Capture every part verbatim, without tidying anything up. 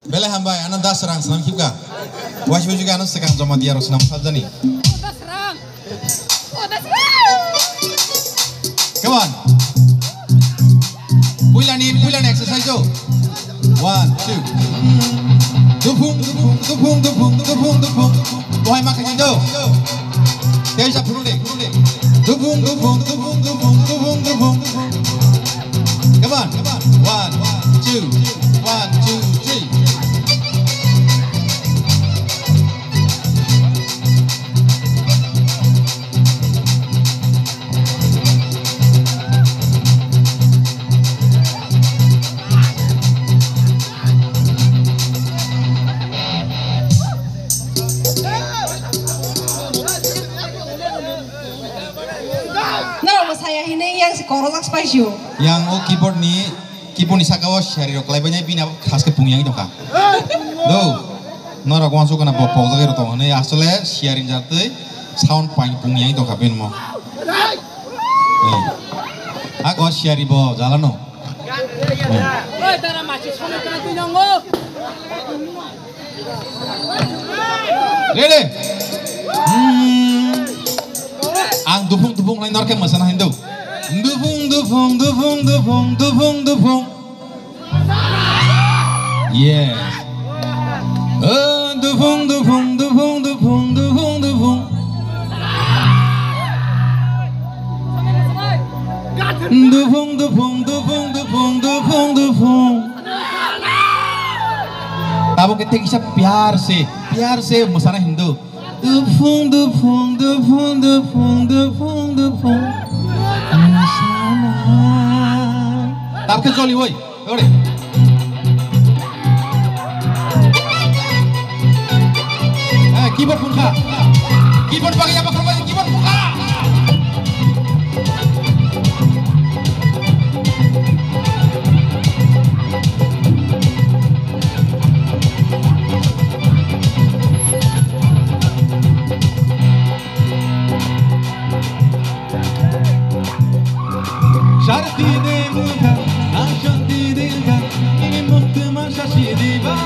Belai hambai, ano das rang swnam khibka. Waisi waisi ano swkang joma diya rok swnam sajani. Come on. Puilani, puilani exercise o. One, two. Duphung, duphung, duphung, duphung, duphung, duphung. Bohai ma khaji do. Tei sa phuru de, phuru de. Duphung, duphung, duphung, duphung, duphung, duphung. Come on, come on. One, two, one, two, three. Norok mwsaya hinwi yang se korojak se paisio. Yang o keyboard ni, keyboard ni saka o siyari rok kwlaibainai bini abo khaske pungyang tongkha. Do, norok wansuk kana bo pokjagwi rok tongo hinwi asole siyari ni jatwi sound paing pungyang tongkha bini mo. Ako siyari bo jalano. Ready? Hmm. Ang duphung duphung nai norke masana hindu. Duphung, duphung, duphung, duphung, duphung, duphung. Yes. Oh, duphung, duphung, duphung, duphung, duphung, duphung. Duphung, duphung, duphung, duphung, duphung, duphung. Tabuk khe thik kisa pyar se, pyar se mwsana hindu. Duphung, duphung, duphung, duphung, duphung, duphung. Mwsana. Tabuk khe joli oi. Ore. Eh, keyboard phungkha. Keyboard bagwi abo khorokbai keyboard phungkha. Sharti de mukha, ashanti de ga, ini mukti ma shashi diba.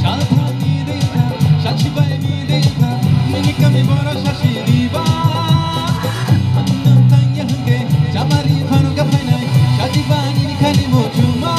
Shalthani de ga, shachi bai ni de ga, ini kami bora shashi diba. Nang tang ya hangke, jamari phano ka phainai, shachi bai ni khani mo chuma.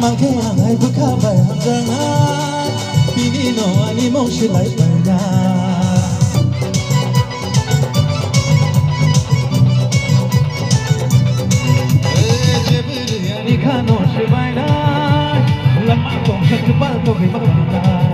Ang khe ang hai bwkha bai hamjaknai, bini no ani mung silai paina. Eh, jebiri ani khano sibainai, lama tong khe kwpal togwi ma kwpal.